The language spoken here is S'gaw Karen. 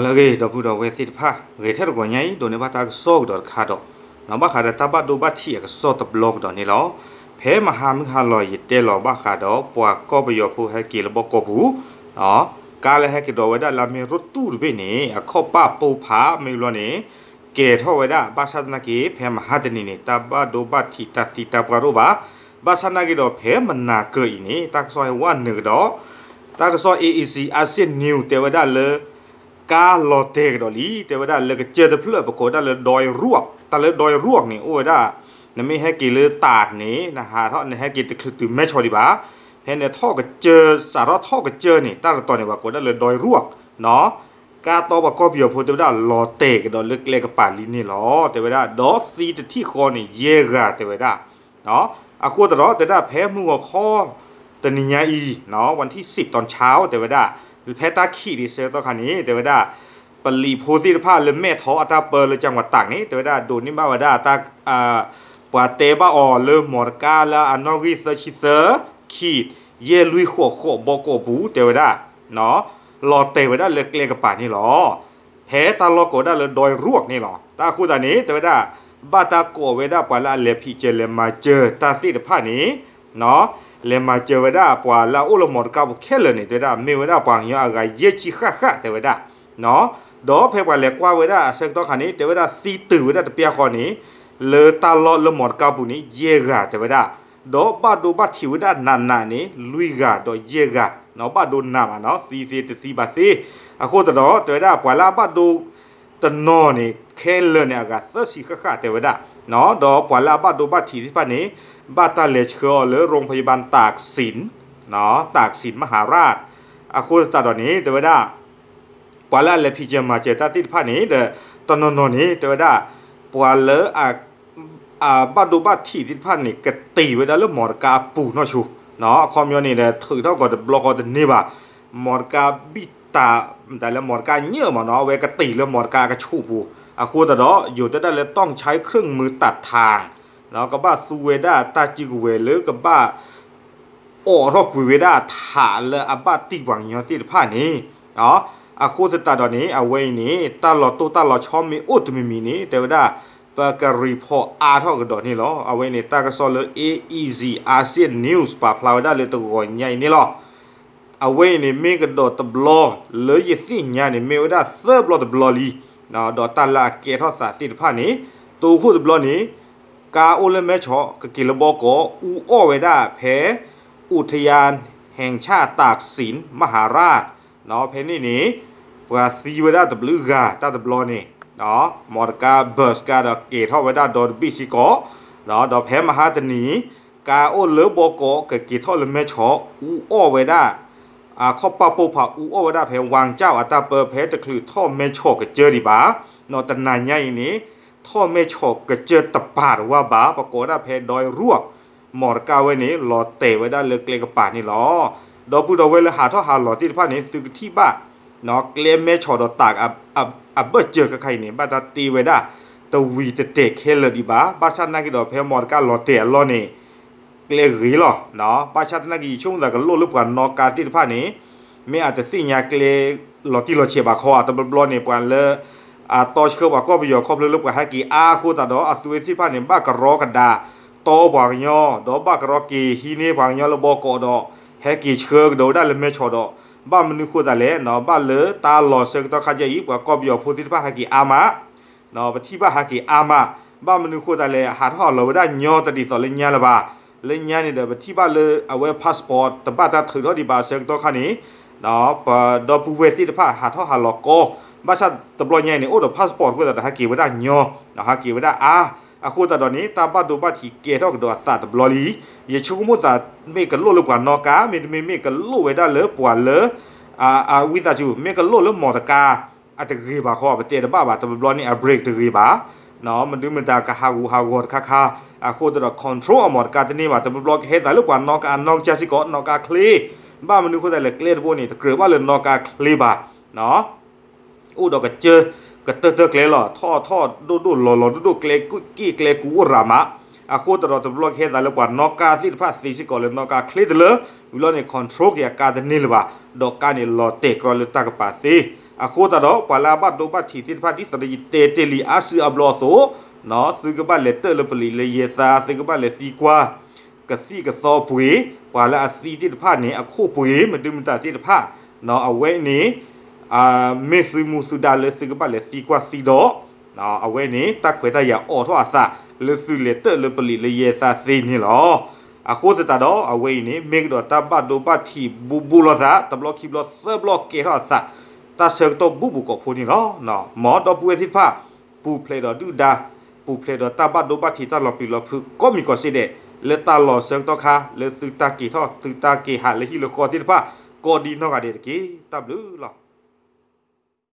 လၢအဂ့ၤ ဒီပုၢ်ဒီဝဲၢ်သ့ၣ်တဖၣ်, ဂဲၤထဲတဂီၤညါအံၤ ဒိးန့ၢ်ဘၣ်တၢ်ကစီၣ်ကဒီးတခါဒီး ဘၣ်ဃးဒီးတၢ်ဘၣ်ဒိဘၣ်ထံးအကစီၣ်တဘျီကဒီးန့ၣ်လီၤ. ဖဲမဟါမုၢ်ဟါလီၤယတဲလီၤဘၣ်ဃးဒီးပှၤကီၢ်ပယီၤဖိဟဲက့ၤလၢဘီကီၢ်ပူၤ, ကါလၢဟဲက့ၤဒိးဝဲဒၣ်လၢအမ့ၢ်ရိတူၢ်တဘ့ၣ်န့ၣ် အခီၣ်ပၣ်ပိၢ်ဖးမ့ၢ်ဘျီန့ၣ် ကဲၤထီၣ်ဝဲဒၣ် ဘၣ်ဆၣ်သနာ်က့ ဖဲမဟါတနံၤန့ၣ် တၢ်ဘၣ်ဒိဘၣ်ထံးတၢ်သံတၢ်ပှၢ်တအိၣ်ဘၣ်. ဘၣ်ဆၣ်သနာ်က့ဒီး ဖဲမနၤကၢၤအံၤန့ၣ် တၢ်ကစီၣ်ဟဲဝဲနုာ်ကဒီး တၢ်ကစီၣ် A E C Asian News တဲဝဲဒၣ်လၢ ကါလီၤတဲာ်ကဒီးလံ တဲဝဲဒၣ်လၢကစၢၢ်တဖျၢၣ် ပကိးဝဲဒၣ်လၢ ဒွဲရူၢ်, တၢ်လၢ ဒွဲရူၢ် န့ၣ် အိၣ်ဝဲဒၣ် နမ့ၢ်ဟဲက့ၤလၢတၢ်န့ၣ် နဟးထီၣ်နဟဲက့ၤတချုးတုၤမဲၢ်ဆီးဒံးဘၣ်. ဖဲန့ၣ်ထီၣ်ကစၢၢ် စးထီၣ်ထီၣ်ကစၢၢ်န့ၣ် တၢ်တတီၤန့ၣ် ပှၤကိးဒၣ်လၢ ဒွဲရူၢ် နီၤ ကါတီပှၤကီၢ်ပယီၤဖိတဲဝဲဒၣ်လီၤတဲာ်ကဒီးလၢကျဲကပၤလံန့ၣ်လီၤ. တဲဝဲဒၣ် ဒီးသံတထံၣ်ဃီန့ၣ် ယဲၢ်ဂၤတဲဝဲဒၣ် အဃိသတးဒီး တဲဝဲဒၣ်ဖဲမုၢ်ဂီၤခီ တနံၤညါအံၤ วันที่สิบ ตอนเช้า တဲဝဲဒၣ် ဖဲတၢ်ခံးဒံးဆၢကတီၢ်ခါန့ၣ် တဲဝဲဒၣ် ပလံၤဖိသ့ၣ်တဖၣ်လၢမဲၢ်ထီၣ်အတၢ်ပၢလၢကၠၢ်ဝးတၢ်န့ၣ် တဲဝဲဒၣ်ဒိးန့ၢ်ဘၣ်ဝဲဒၣ်တၢ် ပှၤတဲဘၣ်အီၤလၢမီတကါလၢအနီၣ်ဂံၢ်သၢဆံသၢ ခံး ယဲၢ်လွံၢ်ဃိးဃိး ဘီကီၢ်ပူၤ တဲဝဲဒၣ် လီၤတဲာ်ဝဲဒၣ်လၢကျဲကပၤန့ၣ်လီၤ. ဖဲတၢ်လီၢ်ကိးဒၣ်လၢ ဒွဲရူၢ် န့ၣ်လီၤ. တၢ်အဃိသတးန့ၣ် တဲဝဲဒၣ် ဘၣ်တၢ်ကိးဝဲဒၣ်ပှၤလၢအလဲၤဖံးစၢၤလဲၤမၤစၢၤတၢ်သ့ၣ်တဖၣ်န့ၣ် လဲၤမၤစၢၤဝဲဒၣ်ပှၤလၢအအိၣ်လၢမီတကါပူၤခဲလၢာ်န့ၣ် တဲဝဲဒၣ် မ့ၢ်ဝဲဒၣ်ပှၤကညီအဂၤယဲၢ်ဆံဃၣ်ဃၣ် တဲဝဲဒၣ် ဒီးဖဲပှၤလဲၤကွၢ်ဝဲဒၣ်အဆၢကတီၢ်ခါန့ၣ် တဲဝဲဒၣ်သံတုၤဝဲဒၣ်တပျၢ်ဃီန့ၣ် လၢတၢ်လီၢ်လၢမီတကါပူၤန့ၣ် ယဲၢ်ဂၤ တဲဝဲဒၣ် ဒီးဘၣ်ဒိဘၣ်ထံးဝဲဒၣ်နးနးန့ၣ် လွံၢ်ဂၤဒီးယဲၢ်ဂၤ ဘၣ်ဒိနးမးနီၤ သံသ့တသံဘၣ်သ့. အဃိသတးဒီး တဲဝဲဒၣ်ပှၤလၢအဘၣ်ဒိတနီၤန့ၣ် ခဲလၢာ်န့ၣ် အဂၤသၢဆံဃၣ်ဃၣ် တဲဝဲဒၣ် ဒီးပှၤလၢအဘၣ်ဒိဘၣ်ထံးသ့ၣ်တဖၣ်န့ၣ် ဘၣ်တၢ်လဲၤဆှၢအီၤလၢ โรงพยาบาลตากสิน ตากสินมหาราช အဃိသတးဒီးန့ၣ် တဲဝဲဒၣ် ပှၤလၢအလဲၤဖံးစၢၤမၤစၢၤတၢ်သ့ၣ်တဖၣ်န့ၣ်ဒီး တနီၤနီၤန့ၣ် တဲဝဲဒၣ် ပှၤလၢ အဘၣ်ဒိဘၣ်ထံးသ့ၣ်တဖၣ်န့ၣ် ကတ့ၤဝဲဒၣ်လၢမီတကါအပူၤနီၢ်ဆိ အခီပညီန့ၣ်ဒီး ထုးထီၣ်ကီးတဘျီဃီတန့ၢ်ဘၣ်. မီတကါဘံၣ်တၢ် မတၤလၢမီတကါညၢၣ်မးနီၤ အဝဲကတ့ၤလၢမီတကါအကဆူးပူၤ အဃိသတးဒီး ယိၤတဲဒၣ်လၢ ต้องใช้เครื่องมือตัดทาง ကဘၣ်သူဝဲဒၣ်တၢ်စုကဝဲၤလၢကဘၣ် အိးထီၣ်ကွံာ်ဝဲဒၣ်ထးလၢအဘၣ်တံၢ်ပှၤကညီသ့ၣ်တဖၣ်န့ၣ် အဃိသတးဒီးန့ၣ် အဝဲအံၤန့ၣ် တၢ်လီၤတိၢ်တၢ်လီၤဆီမ့ၢ်အိၣ်တမံၤမံၤန့ၣ် တဲဝဲဒၣ် ပကreportအါထီၣ်ကဒီးန့ၣ်လီၤ. အဝဲန့ၣ် တၢ်ကစီၣ်လၢ A E C Asian News ပာ်ဖျါဝဲဒၣ်လၢတဂီၤညါအံၤန့ၣ်လီၤ. အဝဲအံၤန့ၣ် မ့ၢ်ကဒီးတဘျီ လၢယသ့ၣ်ညါန့ၣ် မ့ၢ်ဝဲဒၣ်သၢဘျီတဘျီလံ. ဒီးတၢ်လၢအကဲထီၣ်သးသ့ၣ်တဖၣ်န့ၣ် တိခိၣ်တဘျီန့ၣ် ကါအိၣ်လၢမဲၢ်ဆီး ကက့ၤလၢဘီကီး အူအီၣ်ဝဲဒၣ်ဖဲ อุทยานแห่งชาติตากสินมหาราช ဖဲန့ၣ်န့ၣ် ပှၤသံဝဲဒၣ်တဘျုးဂၤ တၢ်တဘျီန့ၣ် မီတကါ bus ကါဒီးကဲၤထီၣ်ဝဲဒၣ်ဒီတဘ့ၣ်စ့ၢ်ကီး ဒီးဖဲမဟါတနံၤ ကါအိၣ်လၢဘီကီး ကက့ၤထီၣ်လၢမဲၢ်ဆီး အူအီၣ်ဝဲဒၣ် အခီၣ်ပၣ်ပိၢ်ဖးအူအီၣ်ဝဲဒၣ်ဖဲ ဝၣ်ကၠၣ်အတၢ်ပၢ ဖဲတချုးထီၣ်မဲၢ်ဆီးကစၢၢ်ဒံးဘၣ်. တနၤညါအံၤန့ၣ် ထီၣ်မဲၢ်ဆီးကစၢၢ်တပၤတဝၢ်ဘၣ် ပကိးဝဲဒၣ်ဖဲ ဒွဲရူၢ် မီတကါဝဲန့ၣ် လီၤတဲာ်ဝဲဒၣ်လၢကျဲကပၤန့ၣ်လီၤ. ဒီပုၢ်ဒီဝဲၢ်လၢဟးထီၣ်ဟးလီၤသ့ၣ်တဖၣ်န့ၣ် သုကထံၣ်ဘၣ် ကျဲမဲၢ်ဆီးဒီးတၢ် အဘၢၣ်စၢၤခဲခါအံၤန့ၣ် ဘၣ်တၢ်တ့ဝဲဒၣ် တဝံၤတတဲာ်ခဲလၢာ်ဒံးဘၣ်. ဘၣ်ဆၣ်သနာ်က့ဒီး ဖဲမီတကါလီၤတဲာ်အလီၢ်န့ၣ် ကျဲဂ့ၤလီၤ. ဘၣ်ဆၣ်သနာ်က့ ယဆိကမိၣ်သးကလိၣ်လၢပှၤနီၣ်ကါသ့ၣ်တဖၣ်န့ၣ် မ့ၢ်အတသ့ၣ်ညါကျဲလီၤတံၢ်လီၤဆဲးဘၣ်ခီ အတဘျီဘျီန့ၣ် ပှၤလၢ အတီဆှၢပှၤကီၢ်ပယီၤခီဖျိလၢပှၤဟဲက့ၤအါအဃိသတးဒီး အသုဝဲသ့ၣ်တဖၣ်န့ၣ် ဘၣ်ကရီကဒါ တီပှၤကညီ ဒီးဘၣ်ကရီက့ၤဟံးန့ၢ်ပှၤကညီလၢဘီကီးဒီး ဟဲက့ၤဆှၢကဒီးဝဲဒၣ်လၢမဲၢ်ဆီးဒီး ဘၣ်မနုၤဃိသတးလဲၣ် ဘၣ်လၢတၢ်လီၤဆၢကတီၢ်ခါကဲအံၤ ပှၤကီၢ်ပယီၤဖိသ့ၣ်တဖၣ်ဟဲက့ၤအါမး ပထံၣ်ဘၣ်ဟဲက့ၤအါမး ဘၣ်မနုၤဃိသတးလဲၣ် ဟးထီၣ်ဟးလီၤဝဲဒၣ်ညီတဒ်သိးလၢညါလၢၤဘၣ်. လၢညါန့ၣ်ဒီး ပထံၣ်ဘၣ်လၢအဝဲ passport တဘၣ်တၢ်ထုးထီၣ်ဒံးဘၣ်အဆၢကတီၢ်ခါန့ၣ် ပဒီပုၢ်ဝဲၢ်သ့ၣ်တဖၣ်ဟးထီၣ်ဟးလီၤကီ ဘၣ်ဆၣ်တဘျီညါအံၤန့ၣ် အိၣ်ဒီး passport အဃိသတးဒီး ဟဲက့ၤဝဲဒၣ်ညီ ဟးက့ၤဝဲဒၣ်အါ အဃိသတးဒီးန့ၣ် တၢ်ဘၣ်ဒိဘၣ်ထံးကဲထီၣ်ကဒီးအသးတဘျီလံ. ယဆိကမိၣ်သး မ့ၢ်ကလိၣ်လၢပှၤနီၣ်ကါ မ့တမ့ၢ်မ့ၢ်ကလိၣ်ဝဲဒၣ်လၢပှၤလၢ အဝံသးစူၤ မ့ၢ်ကလိၣ်လၢမီတကါ အတဂ့ၤဘၣ်ဃီ ပတဲတဘၣ်ဘၣ် တဘျီဘျီန့ၣ် အ brake တဂ့ၤဘၣ် မဒုမတၤကဟးဂူာ်ဟးဂီၤတခါခါ အဃိသတးဒီး control အမီတကါတန့ၢ်ဘၣ် တဘျီဘျီကဟဲသးလၢပှၤနီၣ်ကါအနီၢ်ကစၢ်စ့ၢ်ကီး နီၣ်ကါချ့ ဘၣ်မနုၤဃိသတးလဲၣ် ကျဲတဘိန့ၣ် တကြၢးဘၣ်လၢနီၣ်ကါချ့ဘၣ် အိၣ်ဒီးကစၢၢ်ကတၢၢ်တၢၢ်ကျဲလီၤ ထီၣ်ထီၣ်ဒိၣ်ဒိၣ်လီၤလီၤဒိၣ်ဒိၣ် ကျဲကူၣ်က့ၣ်ကျဲကူအိၣ်ရၤမး အဃိသတးဒီး တဘျီကဟဲသးလၢပှၤနီၣ်ကါသ့ၣ်တဖၣ်သ့စ့ၢ်ကီးလၢနီၣ်ကါချ့တလၢ ဝံၤလီၤန့ၣ် control က့ၤအကါတန့ၢ်လၢၤဘၣ် ဒီးကါန့ၣ်လီၤတဲာ်ကြီလၢတၢ်ကပၤသ့ အဃိသတးဒီး ပှၤလၢအဘၣ်ဒိဘၣ်ထံးသ့ၣ်တဖၣ် ဒ်သိးဒီးယတဲတ့ၢ်လံအါစုအါဘျီအသိး, သုကဘၣ်လဲၤတၢၣ်လၢပလံးလၢယဲၢ်သး, သုကဘၣ်လဲၤသံကွၢ် ကသံၣ်ကသီပှ့ၤ, ပှၤလၢအသံသ့ၣ်တဖၣ်န့ၣ် အခိၣ်ပှ့ၤ မဒုမတၤသ့ၣ်တဖၣ်, အဝဲန့ၣ် မ့ၢ်သုမူသုဒါလၢသုကဘၣ်လဲၤသံကွၢ်သံဒီး, အဝဲန့ၣ် တၢ်ခွဲးတၢ်ယာ်အိးထီၣ်အသး လၢသုလဲၤတၢၣ်လၢပလံးလၢယဲၢ်သးသ့န့ၣ်လီၤ. အဃိသတးဒီး အဝဲအံၤန့ၣ် မ့ၢ်ကဒီးတၢ်ဘၣ်ဒိဘၣ်ထံးဘူးဘူးလိာ်သး တဘျီခံဘျီသၢဘျီကဲထီၣ်အသး, တၢ်ဆၢကတီၢ်ဘူးဘူးကိးဖှိၣ်န့ၣ်လီၤ. မ်ဒီပုၢ်ဝဲၢ်သ့ၣ်တဖၣ် ပူၤဖျဲးဒီးဒုၣ်ဒါ, ပူၤဖျဲးဒီးတၢ်ဘၣ်ဒိဘၣ်ထံးတၢ်လီၤပျံၤလီၤဖုးကိးမံၤကိးစ့ဒဲး လၢတၢ်လီၢ်ဆၢကတီၢ်ခါ လၢသုတၢ်က့ၤထီၣ်သုတၢ်က့ၤဟးလၢဟံၣ်လၢဃီသ့ၣ်တဖၣ် ကိးဒံနီၢ်ဂၤဒဲးတက့ၢ်. တၢ်ဘျုးလီၤ.